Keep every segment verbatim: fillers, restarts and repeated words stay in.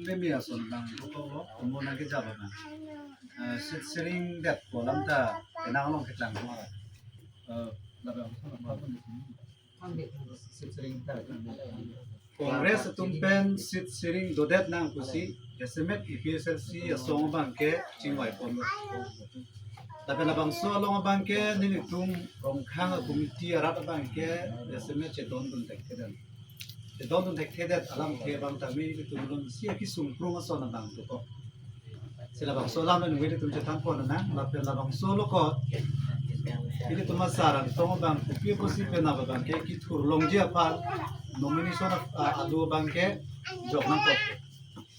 Mimi ason nang ko ko mo nang ke jaba na. Eh, seat sharing det ko lam ta enang along ke tang ko. Eh, labang seat sharing ta. Congress atum pen seat sharing dodet nang pusi S M F A P H L C asong abang ke chingvai pon. Lapen labangso along abang ke nelitum Rongkhang a committee arat abang ke S M F chedondun thekthedet. Chedondun thekthedet alamthe abang tame nelitum along si akisung prung ason abang dokok. Si labangso alam nelitum chethan pon nang, lapen labangso along ko nelitum asar angtong abang kopi pusi penap abang ke kethur longji aphan nomination of, ah, alu abang ke jok nangkok.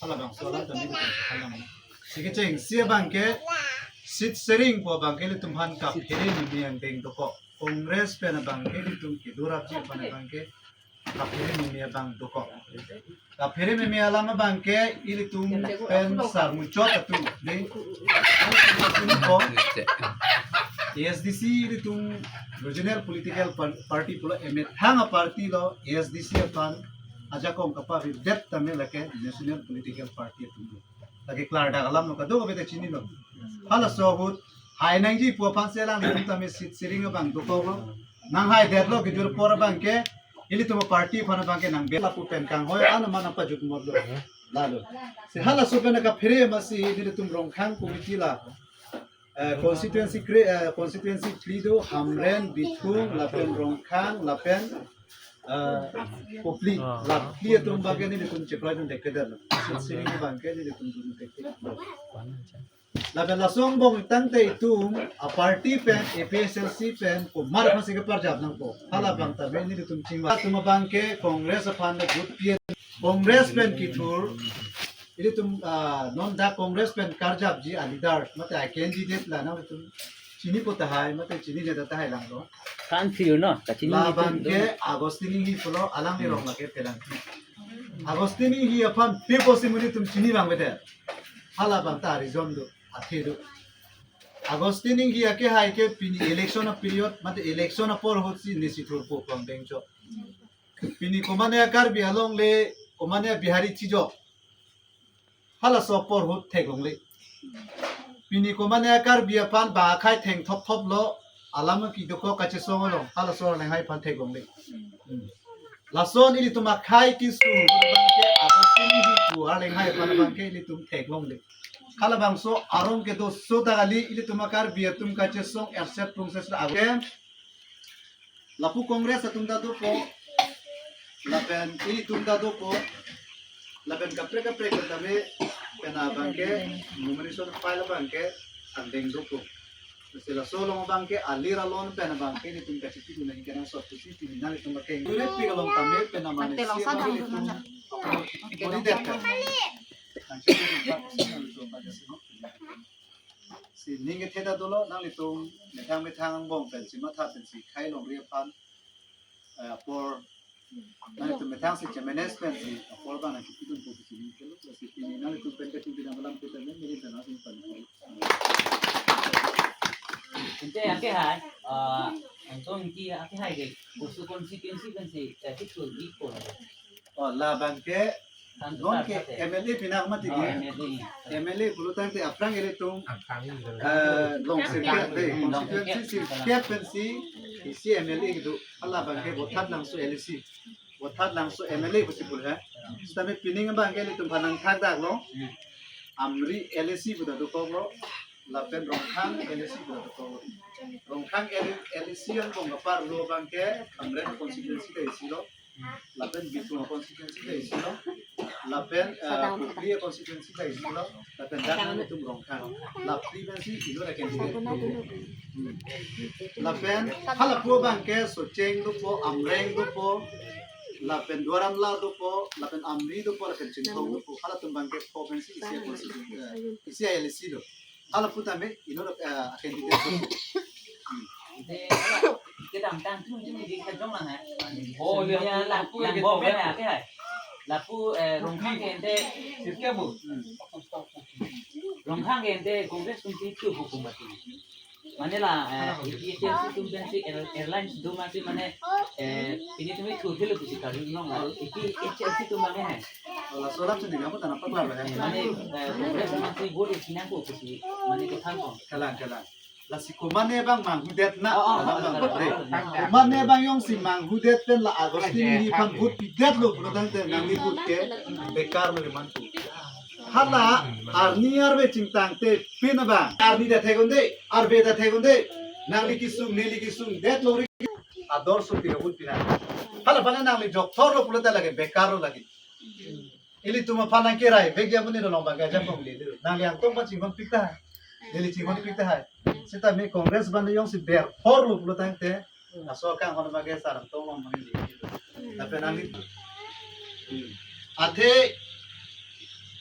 Halabangso alam tame nelitum chethan nang. Si kechengsi abang ke seat sharing pu abang ke nelitum aphan kaphere meme angdeng dokok. Congress pen abang ke nelitum kedorapji aphan abang ke kaphere meme abang dokok. Kaphere meme alam abang ke ilitum pen sarmuchot atum dei. Ko A S D C ilitum regional political par-, party pulo emethang a party lo. A S D C aphan ajakong kapavirdet tame lake national political party atum lo. Lake klardak alam lo, kadokave ta chinilo. Halaso ahut hai nangji pu aphan si alanglitum tame seat sharing abang dokoklo. Nanghaidetlo kejut apor abang ke ilitum party aphan abang ke nang bela pu pen kanghoi ano mana pajut modlo. Lalo. Si halaso pen kaphere masi nelitum Rongkhang committee la, eh, constituency kre-, eh, constituency phli do, Hamren, Bithung, lapen Rongkhang, lapen, eh, Kopili. La phli atum abang ke nelitum chepraidun thekthedetlo. Seat sharing abang ke nelitum dun thekthedet. Lapen laso angbong tangte itum a party pen, A P H L C pen komat aphan si keparjap nangpo. Halabang tame nelitum chingvai. Atum abang ke Congress aphan ta vote pi-en. Congress pen kethur ilitum, ah, non dak Congress pen karjapji a leader mate a candidate la nangtum chinipo tahai mate chinine tahai lang lo. Kan fiu no, kachini labang ke Augustine Enghee pulo, alang ni rong lake pelang. Augustine Enghee aphan pe pusi nelitum chini abang bede. Halabang ta reason do, athe do. Augustine Enghee akehai ke pini election a period mate election apor ahut si nesi thurpo pang dengcho. Pini komane a Karbi alongle, komane a Bihari chijok. Halaso apor ahut theklongle. Pini komane a Karbi aphan ba akhai thengthopthoplo, alam kedokok kachesong along, halaso arlenghai aphan theklongle. Hmm. Lason ilitum akhai keso abang ke Augustine Enghee pu arlenghai aphan abang ke ilitum theklongle. Halabangso arong kedo so ta kali, ilitum a Karbi atum kachesong erset prungset agen. Lapu Congress atum ta dopo, lapen ilitum ta dopo, lapen kaprek kaprek tame pen abang ke nomination file abang ke angdeng dopo. Si laso along abang ke alir alon pen abang ke nelitum kachipidun nangji kenangsot pusi pini nanglitum akeng. Juri pi along tame pen amane si abang ke nelitum bodi det. Si ning ketheda dolo, nanglitum methang methang angbong pen si matha pen si khai longri aphan, eh, apor nanglitum methang si chemanage pen si apor abang nangkipidun po pusi ning kelo, si pini nanglitum pen kachipidun alam kita men meri dana sing pan. Ante akehai, ah, Angtong Engti akehai ke, koso constituency pen si, eh, kethur bipo. Oh, labang ke, non ke M L A pinak mati ke. M L A pulo tangte aphrang ilitum, eh, long sirkep dei, constituency sirkep pen si, isi M L A kedo, halabang ke Vothatlangso L A C, Vothatlangso M L A pusi pulo he. Sitame pining abang ke ilitum aphan nangthakdaklo, Amri L A C pu ta dokoklo, lapen Rongkhang L A C pu ta dokoklo. Rongkhang L-, L A C angbong kaparlo abang ke Hamren constituency ta isi lo. Lapen Bithung constituency ta isi lo. Lapen, eh, Kopili constituency ta isi lo. Lapen dak nangtum Rongkhang. La phli pen si inut a-candidate. Hmm. Lapen halapu abang ke Socheng dopo, Amreng dopo, lapen Duar Amla dopo, lapen Amri dopo, lapen Chinthong dopo. Halatum abang ke pho pen si isi a-constituency, eh, isi a-L A C lo. Halapu tame inut, eh, a-candidate. Ante, kedamtang atum atum di kejong lang, eh. Oh, iya, iya, lapu yang yang bomen kejong. Ya, ke hai. Lapu, eh, Rongkhang ke ante. Sirke bu. Hmm. Rongkhang ke ante Congress atum itu hukum mati. Mane la, eh, A P H L C atum pensi air-, airlines do mati mane, eh, pini atum itu thelo pusi kali nong la. A P H L C atum mane hai. Laso alam si ning apo tanam paklar ba ya. Mane, eh, Congress manghu vote isi nangkok pusi, mane kethan ko. Kalang, kalang. Lasi komatne abang manghudet na, oh, oh, alam abang oh, pate. Oh, oh. Komatne abang jongsi manghudet pen la August ni aphan vote pidetlo pulo tangte nangli vote ke bekar lo man pu. Hala arni arve chingtangte pin abang arni ta thekonde, arve ta thekonde. Nangli kesung, neli kesung detlo ri ador sung pira vote pina. Hala aphan nangli jokthorlo pulo ta lake bekar lo lake. Ilitum aphan nangkerai vek ya muni dolong bangke jam kong lili. Nangli angtong aphan chinghon pik tahai. Neli chinghon pik tahai. Seta mi Congress abang jongsi berphorlo pulo tangte. Laso akanghon bangke sar angtong long bangke lili. Tapi nangli. Hmm. Athe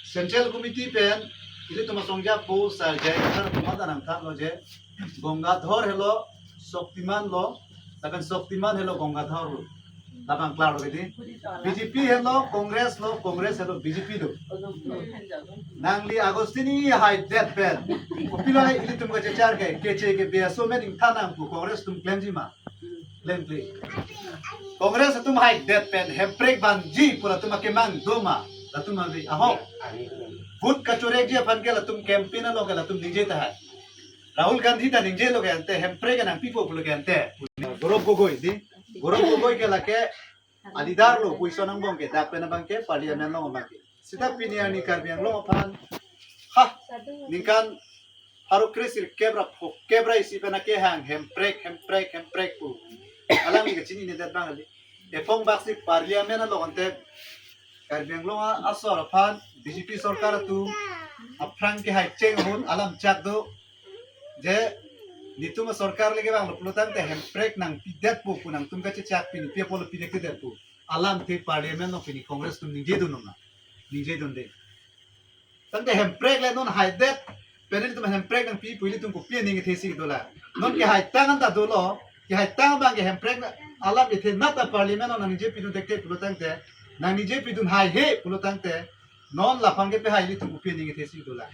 Central Committee pen ilitum asong japo Sir J I Kathar atum ta nangthanlo je Gangadhar helo Shaktiman lo, lapen Shaktiman helo Gangadhar lo. Labang klar lo kedi. B J P helo Congress lo, Congress helo B J P lo. Nangli August ni haidet pen. Kopilo hai ilitum kachechar ke, keche ke biaso men ingthan nangpu Congress atum klemji ma. Klemkle. Congress atum haidet pen hemprek vanji pu latum akemang do ma. Latum avi ahok. Vote kachorekji aphan ke latum campaign along ke latum ningje tahai. Rahul Gandhi ta ningjelo ke ante hemprek nangpipo pulo ke ante. Gaurav Gogoi di. Gaurav Gogoi ke lake a-leader lo puson angbong ke dak pen abangke parliament along abangke. Seta pini arni Karbi Anglong aphan. Ha, ningkan pharo kre sirkep ra phokep ra isi pen akehang hemprek, hemprek, hemprek pu. Alangli kachininedet abang kali. Ephong baksi parliament along ante Karbi Anglong a-, asor aphan B J P sorkar atum aphrang kehai cheng ahut alam chak do. Je netum asorkar lake vanglo pulo tangte hemprek nangpidetpo pu nangtum kachechak pini pi apotlo pidetdetpo. Alamthe parliament along pini Congress atum ningjedun nang. Ningjedunde. Tangte hemprek le non haidet pen ilitum hemprek nangpi pu ilitum kopi aning kethe si dolang. Non kehaitang anta dolo, kehaitang abangke hemprek na alam kethenat ta parliament along nangningje pidun thekthe pulo tangte, nangningje pidun haihe pulo tangte, non laphan kepehai ilitum kopi aning kethe si dolang.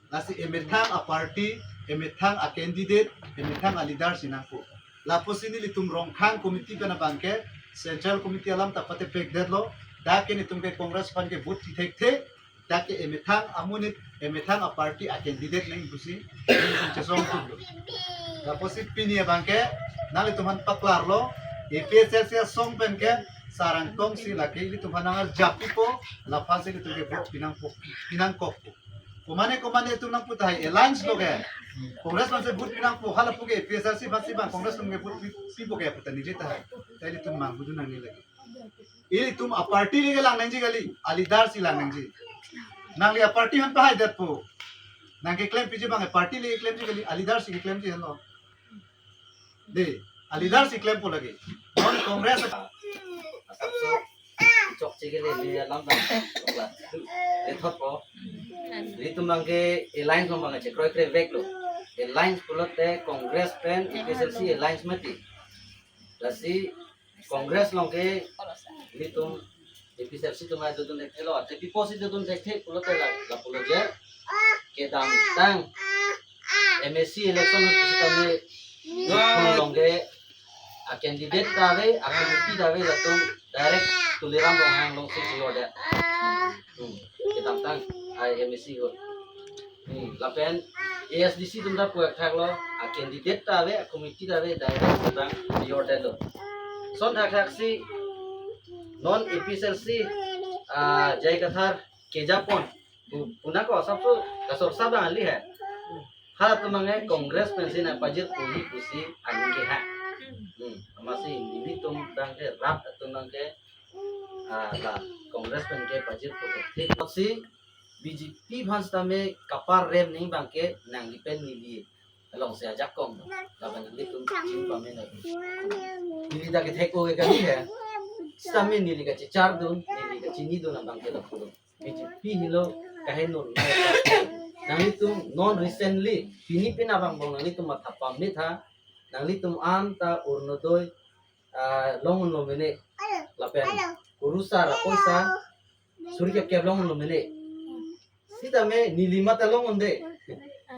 Lasi emethang a-party, emethang a-candidate, emethang a-leader si nangpo. Lapusi nelitum Rongkhang committee pen abangke Central Committee alam ta patepekdetlo, dak ke netum ke Congress aphan ke vote si thekthe, dak ke emethang amonit, emethang a-party a-candidate nang pusi, nelitum chesong tuplo. Lapusi pini abangke, nanglitum aphan paklarlo, A P H L C asong pen ke, sar angtong si lake ilitum aphan nangarjap pipo, laphan si ilitum ke vote pinangpo, pinangkokpo. Komatne komatne atum nangpu tahai alliance lo ke. Congress aphan si vote pinangpo hala pu ke A P H L C aphan si bang Congress atum ke vote pi, pipo ke puta ningje tahai. Ta ilitum manghudun nangne lake. Ilitum a-party le kelang nangji kali, a-leader si lang nangji. Nangli a-party aphan pahaidetpo. Nang keklem piji bang a-party le keklemji kali, a-leader si keklemji henlo. De, a-leader si klempo lake. Non Congress. Asapso chokche kele di alam bang. Chokla. Ethot po. Ilitum abangke alliance along bang chekroikre veklo. Alliance pulote Congress pen A P H L C alliance mati. Lasi Congress along ke ilitum A P H L C atum ai dodun thekthe lo, ate pi apotsi dodun thekthe pulote la, lapulo je kedamtang M A C election pusitame along ke a-candidate ta ave, a-committee ta ave, latum direct Tuliram Ronghang along si order. Hmm. Kedamtang ai M A C ahut. Hmm. Lapen A S D C atum ta puak thaklo, a-candidate ta ave, a-committee ta ave, direct kedam order lo. Lason thakthak si non A P H L C, ah, J I Kathar kejapon. Pu-, puna ko asapso kasorsa bang ali hai. Halatum abangke Congress pensi nangpajirpo pusi aning kehang. Hmm, amatsi nelitum abangke rat atum abangke, ah, la Congress pen kepajirpo ke thik. Si B J P aphan sitame kaparem nangji abangke nangli pen neli alongsi ajakong. Lapen nanglitum chinipame nang. Neli ta kethek-o ke kali hai. Sitame neli kachechardun, neli kachinidun abangke lapulo. B J P helo kahenor. Nanglitum non recently, pini pina abang bong nanglitum matha pame tha, nanglitum anta Orunodoi, ah, longunlo mene, lapen kurusar apoisa suri kep kep longunlo mene. Sitame neli mata longunde.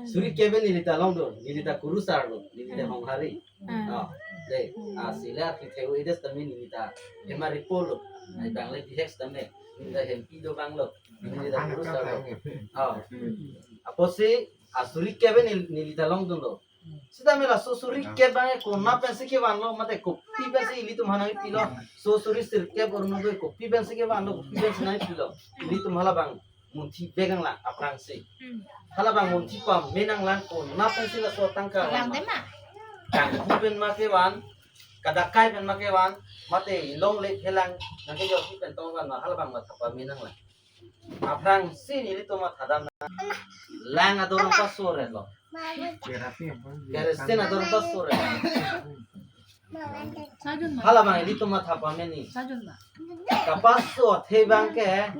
Suri kep neli ta longdun, neli ta kurusar lo, neli ta honghari. Ah, de, ah, sila kethek-o edes tame neli ta hemari polo. Ai bang le bihek sitame. Neli ta hempi do bang lo. Neli ta kurusar lo. Oh. Apotsi asuri kep neli, neli ta longdunlo. Sitame laso suri kep bang ke konat pensi kevanlo, mate kopi pensi ilitum aphan nangpilo. So suri sirkep Orunodoi kopi pensi kevanlo, kopi pensi nangpilo. Ilitum halabang munthi bek nanglang aphrangsi. Hmm. Halabang munthi pame nanglang konat pensi laso tangka Kalang van ma. Tema. Kanghu pen ma kevan, kadakai pen ma kevan, mate longle phelang nangkejor pen tong van ma halabang matha pame nanglang. Aphrangsi nelitum mathadam nang. Lang ador paso re lo. Kerosene ador paso re. Sajun ma. Halabang ilitum matha pame ni. Sajun ma. Kapaso athe bang ke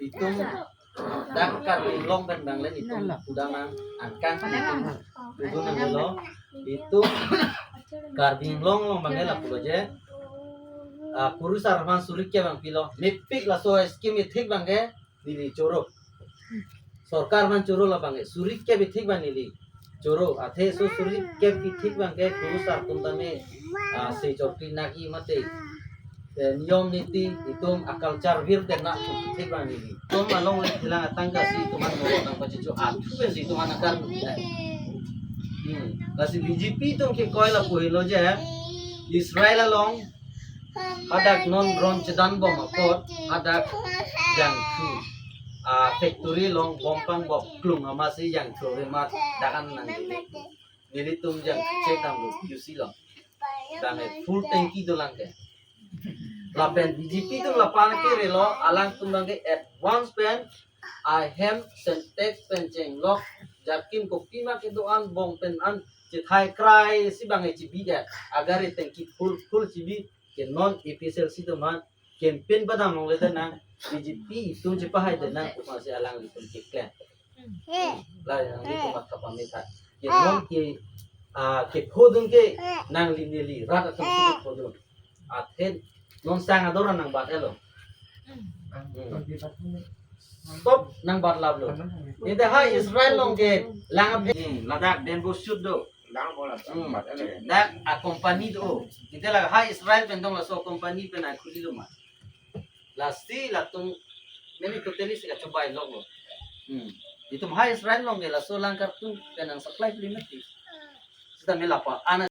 itum dak Karbi Anglong pen bang le itum pudamang angkang itum. Itum nang lo. Itum Karbi Anglong along bang ke lapulo je. Ah, kurusar aphan suri kep bang pilo. Mepik laso scheme ithik bang ke neli choro. Sorkar aphan choro labang ke. Suri kep ithik bang neli choro. Athe so suri kep ithik bang ke kurusar atum tame, ah, se chorti naki mate, eh, niyom niti itum a-culture vir te na ithik bang neli. Itum alongle phelang atangka si itum an mo nangpachecho athu pensi itum an akar. Hmm. Lasi B J P atum kekoi lapu helo je Israel along hadak non ron chedan bom apot hadak jangthu, ah, factory along bom pangbok klung amatsi jangthu remat dakan nang. Nelitum jangthu check nang lo Q C along. Bang ke full tanki dolang ke. Lapen B J P atum lapan kerelo, alangtum bang ke advance pen ahem Sintex pen chenglok, jarkin kopi ma kedo-an bong pen an chethai krai si bang ke chibi ke. Agari tanki full full chibi ke non A P H L C atum aphan campaign padam longle de nang, B J P atum chepahai de nang, komatsi alanglitum keklem. La nanglitum matha pame tha. Ke non ke, ah, kephodun ke nangli neli rat atum si kephodun. Athe non sang ador nangbat-et lo. Hmm. Stop nangbat laplo. Ite ha Israel along ke lang aphe. Hmm, ladak bamboo shoot do. Lang bola. Hmm. Dak a-company do. Ite la ha Israel pen dong laso company pen akhuli lo ma. Lasi latum meni totally si kachobai lok lo. Hmm. Itum ha Israel along ke laso lang kartu pen nang supply pli mati. Sitame lapa ana